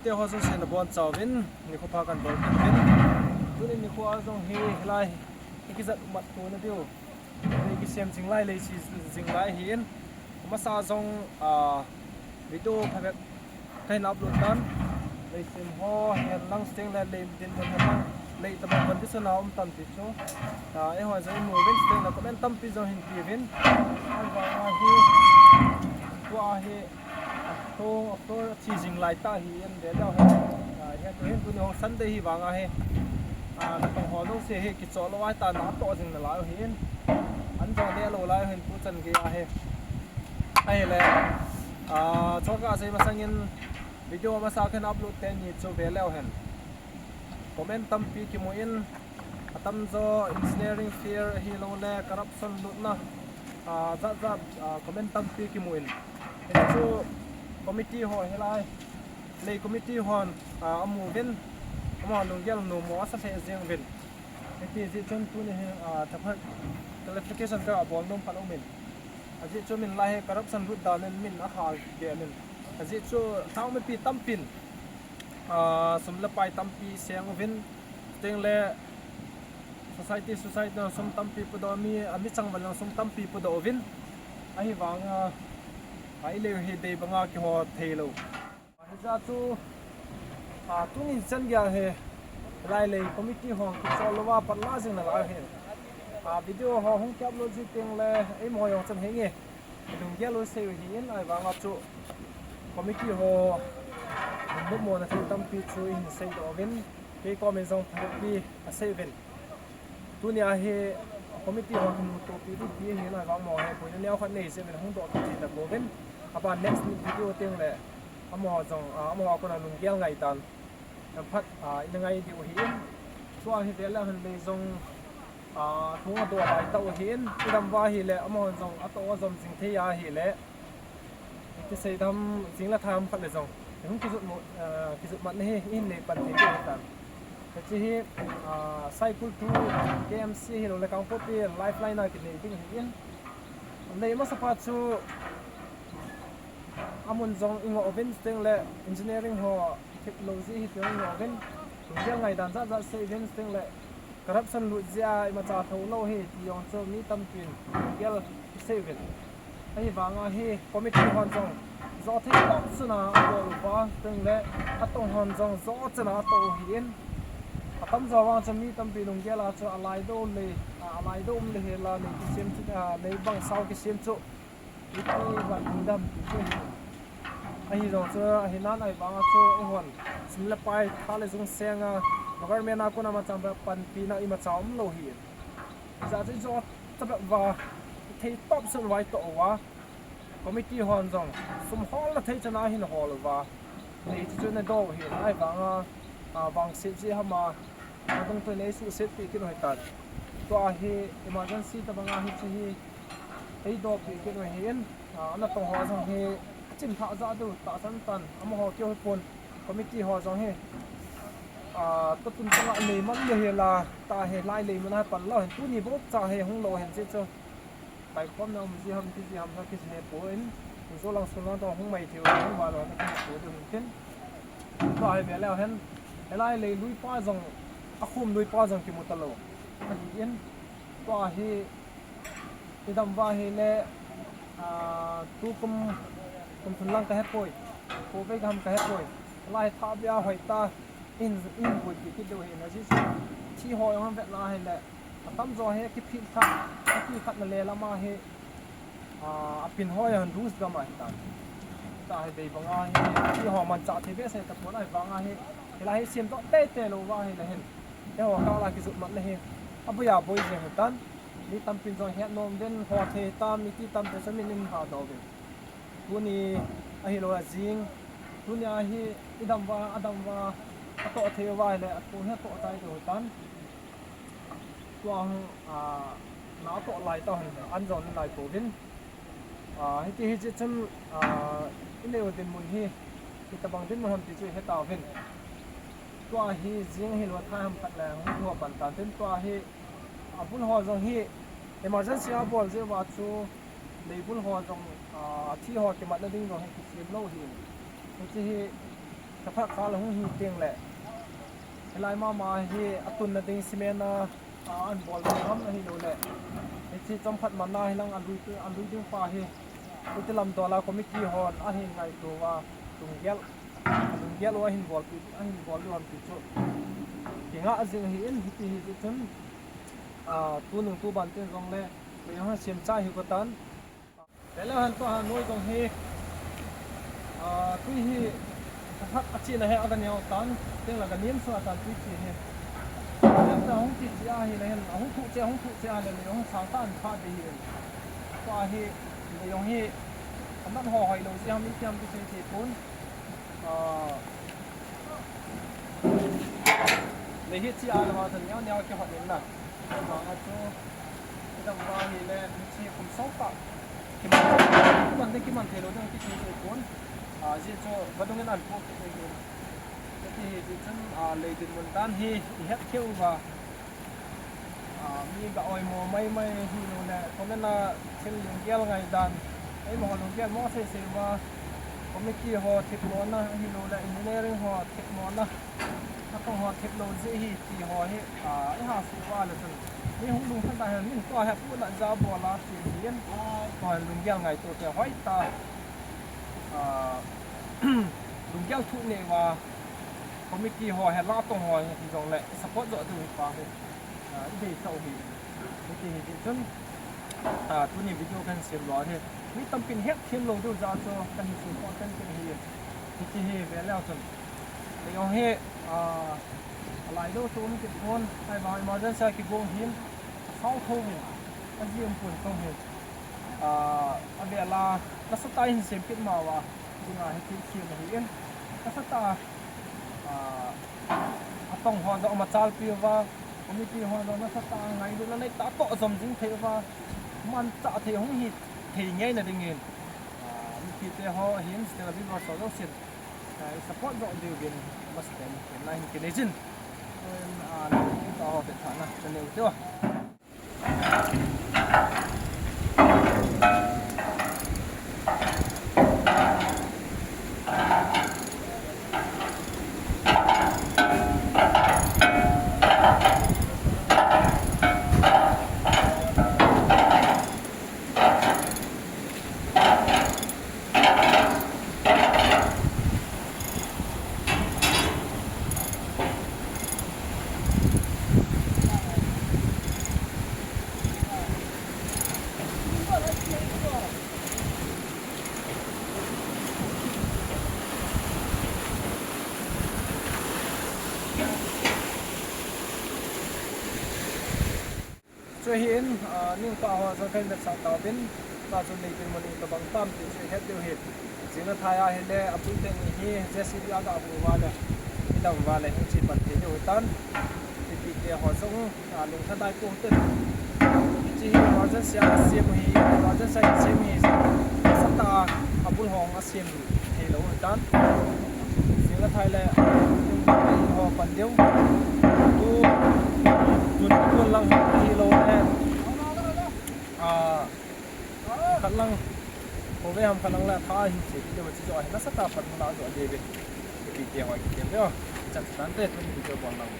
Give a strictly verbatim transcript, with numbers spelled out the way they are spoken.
Te ho jouse nabonchauvin, nikho pha kahin bol kit uvin. Tuni nikho a jong hi hilai hi kijat mat tona diu, lei kisem jing lai, lei si jing lai ahin. Amasa jong, ah, video phabep kahin upload tan. Lei sem ho hen lang, chuteng le lei dinmun hen lang, lei tabang condition a um tan ti chu, ah, eiho jong imu uvin, chuteng le comment tampi jong hin pe uvin. Ahivanga hi, tua hi, ah, tua, tua chi jing lai tah ahin, ve leu hen. Ah, hiche hin tuni hung Sunday hi vanga hi, ah, natong ho jouse hi kichoh lou ahitan, natoh jing nalai u ahin. An jong neh lou lai u ahin tuchan gei a hi. Ahile, ah, chomkhat sei masangin video masa kahin upload teni chu ve leu hen. Comment tampi kimu in, atamjo engineering fail ahilou le corruption lutna, ah, jat jat, ah, comment tampi kimu in. Hichu committee ho hilai, lei committee hon, ah, amu uvin, amaho lunggel nomo asa lheh jeng uvin. Hiti jeh chun tuni hi, ah, thakhat clarification kabol nom pan aumin. Ajeh chu min lai hi corruption lut dan in min ahal be min. Ajeh chu lhang mipi tampin, ah, sum le pai tampi seng uvin, chuteng le society, society a sum tampi pudoh, mi, a mi changval a sum tampi pudoh uvin. Ahivanga, ah, ilei u hi dei banga kiho thei lou. Hijeh chu, ah, tuni chan geiya hi, hilai lei committee ho kichoh louva pan la jing nalai u ahin. Ah, video ho hung ki upload ji teng le, eimo jong chan henge. Lunggel u sei u ahin, ahivanga chu committee ho, nommo na thei tampi chu ihin seidoh uvin, kei komin jong phabep pi asei uvin. Tunia hi committee ho kimutopi pi ahin, ahivang amaho hi boina neokhat nei jeh uvin hung doh kiti tapouvin. Aban next video teng le amaho jong, ah, amaho kona lunggel ngaidan phat, ah, ina ngai diu ahin. Tua hi ve leu hen lei jong, ah, thung adoh lai tau ahin. Idam uva ahile amaho jong atoh ajom jing thei ahile, iti sei dam, jing le tham khat le jong, hung kijut mo, ah, kijut matna hi ihin nei pan thei diu ahitan. Hiche hi, ah, Saikul to K M C hilou le Kangpokpi lifeline a kinei ding ahin. Nei masapa chu amun jong ingoh uvin, chuteng le engineering ho thip lou jeh hi chun ingoh uvin, lunggel ngaidan jat jat sei uvin, chuteng le corruption lut jeh a imacha thou lou ahi ti jong chu mi tampin lunggel sei uvin. Ahivanga hi committee hon jong joh thei tah chana abol uva, chuteng le atong hon jong joh chana atoh u ahin. Atamjo vang chu mi tampi lunggel a chu alaidoh le, a, alaidoh um le hila lei kisem chu, a, lei bang sao kisem chu iti vat ding dam ti chu ahi. Ahi jong chu ahi nan ahivanga chu eihon sum le pai tha le jung senga government a kona imacha panpina imacha umlou ahi. Hijeh chun joh tabep uva thei tah chun vai toh uva, committee hon jong sum holna thei chana ahin hol uva, lei chu chu nadoh u ahi, ahivanga, a, vangset jeh ham a, adung tun eisuhset pi kit u ahitan. Tua hi emergency tabanga hiche hi eidoh pi kit u ahin, a, natong ho jong hi chimlhah jah diu tahsan tan, amaho keu hipon, committee ho jong hi, a, tatun tanga nei man le hila, tua hi lai lei mun a hi pan lou hen, tuni bou cha hi hung lou hen jeh chu. Kaikhomna um ji ham, ti ji ham, ti ji hepon, injo lang sun lang toh hung mai thei u, hung val u, ti ji hepon, tin. Tua hi ve leu hen, hilai lei lui pa jong, akhum lui pa jong kimu talou ahin. Tua hi, idam uva ahile, ah, tukum, kum thum lang kahepoi, kovei gam kahepoi. Lai tha bia hoitah in, in boipi kit diu ahin, ajeh chu thi ho jong vetna ahile, atamjo hi kiphit khat, kiphit khat na le lama hi, ah, apin ho jong lose gam ahitan. Tua hi dei banga hi, thi ho manchah thei behseh tapon ahivanga hi, hilai hi semdoh teitei lou uva ahile hin, eiho kah a kijot matna hi aboi aboi jeng ahitan. Mi tampin jong het nom uvin, ho thei tam, iti tampi chu min in hadoh uvin. Tuni ahilou a jing, tunia hi idam uva, adam uva, atoh thei uva ahile, atoh hi atoh tai diu ahitan. Tua hi, ah, natoh lai tah hen, an jong nalai pouvin. Ah, hiti hi jeh chun, ah, inei u dinmun hi, hitobang dinmun ham ti chu hetauvin. Tua hi jing ahilou a thai ham khat le hung thua pan tan tin, tua hi abul ho jong hi emergency abol jeh uva chu leibul ho jong, ah, thi ho kimatna ding jong hi kisem lou ahin. Hiche hi Thakhat kal hung hi teng le, hilai mama hi atunna ding cement a, a, an bol ding ham ahi lo le. Hiche chomkhat man a hilang a lui, a lui ding pa hi. Hiti lam dola committee hon ahin ngaito uva, lunggel, lunggel u ahin bolpi, ahin bol diu ham ti chu. Kinga jing ahi in, hiti hi chu chun, a, tunung tuban tin jong le, koi hung sem cha hi ko tan. Vele han to han noi jong hi, a, tui hi, a hat a china hi aga neo tan, tin la ga niam sua tan tui chi hi. Niam ta hung chi chi a hi le hin, a hung thu che, hung thu che a le le, hung sang tan pha de hi. Tua hi, le jong hi, a man ho hoi lo ji ham i tiam ti sei ti pun. A, le hi chi a le ma tan neo neo ki hot in na. Vang a chu, idam va hi le, chi kum song pa. Kiman, kiman de kiman thei lo ding ti chi chi pun. A, ji chu, vadung in an pu ki thei hi. Ti hi ji chun, a, le dinmun dan hi, i het keu va. A, mi ga oimo mai mai hi lo le, comment a thil lunggel ngai dan. Eimo lunggel mo sei sei va. Committee ho thip mo na, hi lo le, engineering ho thip mo na. Atong ho thip lo ji hi ti ho hi, a, i ha su va le chun. Mi hung lung than ta hen, min to he pu na ja bol a ti hi in. Ko lunggel ngaito te hoi ta. A, lunggel thu nei va. Committee ho he la tong ho hi jong le support jo diu hi pa hi. A, i dei tau hi. Hiti hi ti chun, a, tuni video kan sem lo hi. Mi tampin het them lo diu ja chu kan hi su ko kan tin hi. Hiti hi ve leu chun. Lei ong hi, a, lai lo chu um kit pon, ai ba emergency a kigong hin, sao tho hin, a ji um pon tong hin. A, a ve la, nasatah in sem kit ma va, dinga hi thil khiam ahi in. Nasatah, a, atong ho jong machal pi va, committee ho jong nasatah ngailutna nei tah toh jom jing thei va, manchah thei hung hi thei ngai na ding in. A, mipite ho hin, still viewers ho jong sin. A, support jo diu vin, must be, na hin kinei jin. Tun, a, na, ta ho pe tha na, na neu teu. Chu hi in, a, ningpa ho jong kan vetsah tauvin, ta chu leipi mun in tabang tam ti chu het diu hi. Jing a thai a hile, a pui teng hi, J C B a ga bu va le, i dam va le, hung chi pan thei diu hi tan. Mipite ho jong, a, lungthim dai pon tin. Hiche hi emergency a sem hi, emergency a sem hi, sata a bul hong a sem thei lou ahitan. Jing a thai le, ho pan diu. Tu, tun, tun lang hi lou le. A, khat lang. Kho ve ham khat lang le, tha hi che, video chi jo hi, nasatah a pat na jo de ve. Ki ti ho, ki ti ve. Chat tan te, tun video bol lang.